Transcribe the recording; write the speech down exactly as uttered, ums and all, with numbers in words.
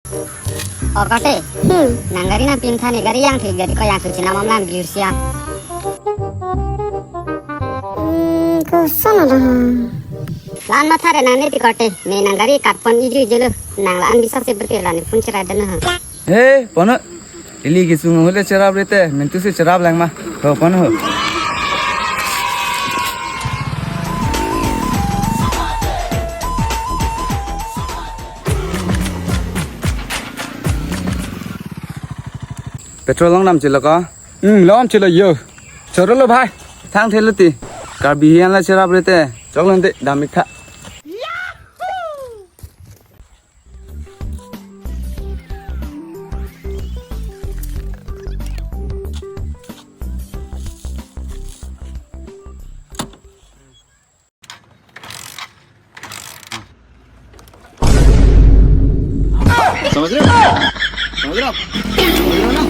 O korte, hmm, nang gari nangpitha ne, gari yangthu, gari ko yangthu chenam amlam biur siam. Hmm, koson ada ha? La-an mathare nang ne ti korte, ne nang gari katpon iju iju lo, nang la-an bisa se berke la ne phone cherai dana ha. He, pono. Ili kisung hule cherap rete, mentu si cherap lang ma. Ho, pono ho. Petrol long nam chilo ko? Hmm, long nam chilo yo. Choro lo bhai. Thang thelo ti. Karbi hian la cherap rete. Chok lente dam ik tha. समझ रहे हो? समझ रहे हो? समझ रहे हो ना?